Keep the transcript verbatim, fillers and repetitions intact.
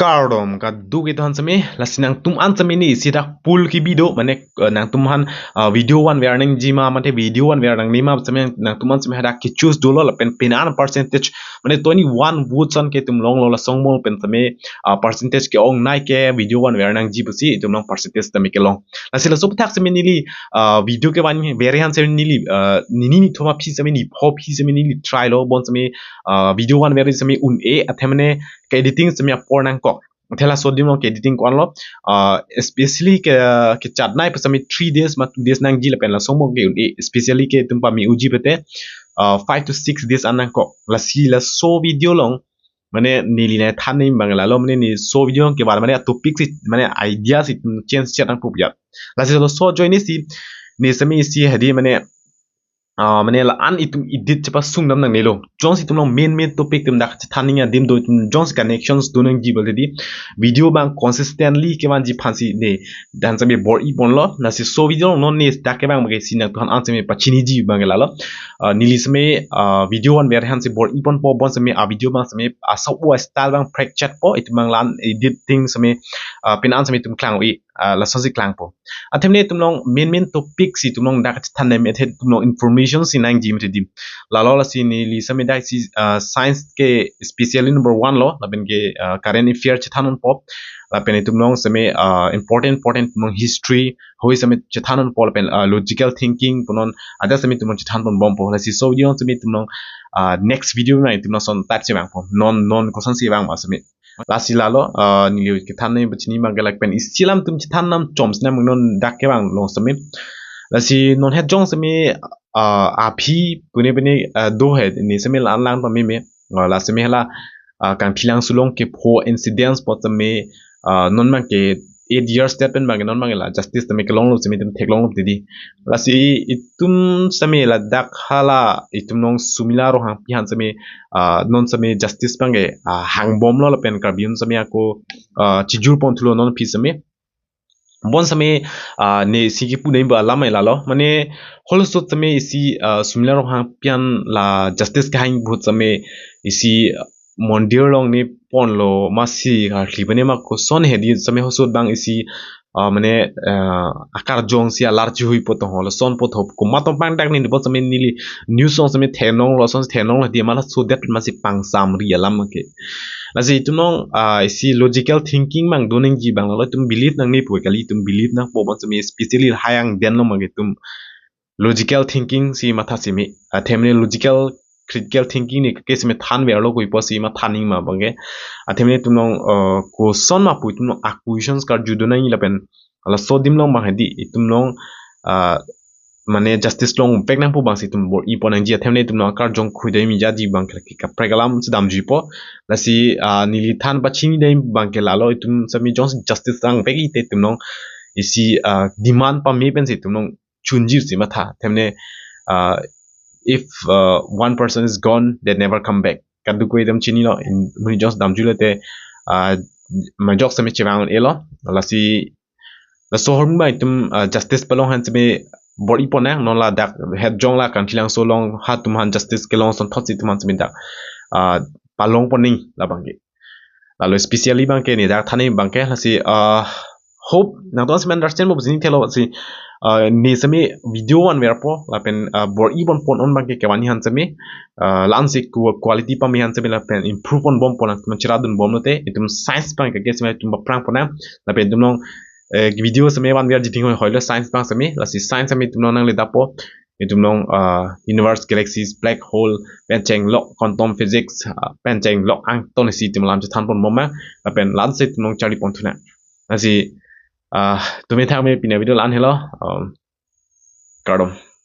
Kardom kadokave aphan seme, lasi nangtum an seme neli isi dak poll kebi do, mane, eh, nangtum aphan, ah, video vanver nangji ma, mate video vanver nangne ma seme nangtum an seme hadak ke-choose dolo lapen pini an percentage, mane twenty-one votes an ke itum longlo, lason mo pen seme, ah, percentage ke-ongnei ke video vanver nangji pusi itum along percentage seme kelong. Lasi laso aputhak seme neli, ah, video kevanver aphan seme neli, ah, nini nithom aphi seme nipho aphi seme neli try lo, bon seme, ah, video vanver seme un-e, athe mane ke-editing seme apor nangkok. Athe laso adim along ke-editing ko-an lo, ah, especially ke, kechatnei pu seme three days ma two days nangji lapen lason mo ke un-e, especially ke itum pame uji pute, ah, five to six days an nangkok. Lasi laso video along, mane neli nangthan nangji abang lalo, mane neli laso video along kevan mane topic si, mane idea si itum change chet nangpo ya. Lasi laso ajoine si, neli seme isi hadi mane, ah, mane la-an itum edit chepasung dam nangnelo. Jongsi itum along main main topic itum dak chethan nangji adim do, itum jongsi connections do nangji bol di, video abang consistently kevanji aphan si neli dan seme bor-i ponlo. Lasi laso video non neli dak kevang abang ke si nangtum an seme pachiniji abang ke lalo. Ah, neli seme, ah, video vanver aphan si bor-i ponpo, bon seme a video abang seme, ah, asap o style abang prek chetpo, itum abang la-an editing seme, ah, pini an seme itum klang-i, ah, lason si klangpo. Athe mane itum along main main topic si itum along dak chethan nangji, athe itum along information si nangji mati di. Lalo lasi neli seme dak si, ah, science ke specially number one lo, lapen ke, ah, current affair chethan ponpo, lapen itum along seme, ah, important important itum along history hoi seme chethan ponpo, lapen, ah, logical thinking punon ada seme itum along chethan ponbompo. Lasi laso video seme itum along, ah, next video na itum along son type si vangpo. Non non koson si vang ma seme. Lasi lalo, ah, neli kethan nangji pachini abang ke lak pen isi alam itum chethan nam chom si nam non dak kevang along seme. Lasi non het jong seme, ah, aphi pune pune, ah, do he neli seme la-an lang pameme. Ah, la seme hala, ah, Kangthilangso along kepho incidents apot seme, ah, non abang ke eight years det pen abang ke non abang ke la justice seme kelonglo seme itum theklonglo tidi. Lasi itum seme ladak hala itum along Sumila Ronghangpi aphan seme, ah, non seme justice abang ke, ah, hangbomlo lapen Karbi un seme ako, ah, chijur ponthulo non aphi seme. Bon seme, ah, neli isi kepu nangji abang alam lalo. Mane halaso seme isi, ah, Sumila Ronghangpi aphan la justice kehang ahut seme isi, ah, mondir along neli ponlo masi karkli pune ma koson hedi seme halaso abang isi, ah, mane, ah, akarjong si alar chihui poto ho, lason poto ho, komat tong pangdak neli bon seme neli news along seme thenonglo, lason thenonglo di ma laso det masi pangsamri alam ke. Lasi itum along, ah, isi logical thinking abang do nangji abang lalo, itum believe nangne pu kali, itum believe nangpo bon seme especially lahai angdeng along abang ke itum logical thinking si matha seme. Athe mane logical critical thinking neli ke seme thanverlo, koipo si matha nangji ma abang ke. Athe mane itum along, ah, koson ma pu itum along a-questions karju do nangji lapen laso adim along abang hedi itum along, ah, mane justice longvek nangpo abang si itum bor-i pon nangji. Athe mane itum along akarjong khuidai mi jaji abang ke kaprek alam si damjuipo. Lasi, ah, neli than pachini dai abang ke lalo, itum seme jongsi justice longvek-i te itum along isi, ah, demand pame pen si itum along chunji si matha. Athe mane, ah, if, ah, one person is gone, they never come back. Kadokave itum chinilo, in, monit jongsi damjuilo te, ah, majok seme chevang un-elo. Lasi laso ahormu abang itum, ah, justice palong aphan seme bor-i pon nang, non ladak het jong la Kangthilangso along ha atum aphan justice kelong asonthot si itum aphan seme dak, ah, palong pon nangji labang ke. Lalo especially abang ke neli dak than nangji abang ke lasi, ah, hope nangtum seme understand bo pusi neli thelo si, ah, neli seme video vanverpo lapen, ah, bor-i pon pon un abang ke kevan aphan seme, ah, la-an si ku-, quality pame aphan seme lapen improve ponbompo, nangtum chera dunbomlo te itum science abang ke seme itum baphrang pon nang lapen itum along, eh, video seme vanverji ding hoi hoilo science abang seme, lasi science seme itum along nangle dapo, itum along, ah, universe, galaxies, black hole, pen chenglok, quantum physics, ah, pen chenglok angton si itum alam chethan ponbom ma, lapen la-an si itum along charli ponthu nang. Lasi, ah, tumi thak me pini avideo la-an helo, um, kardom.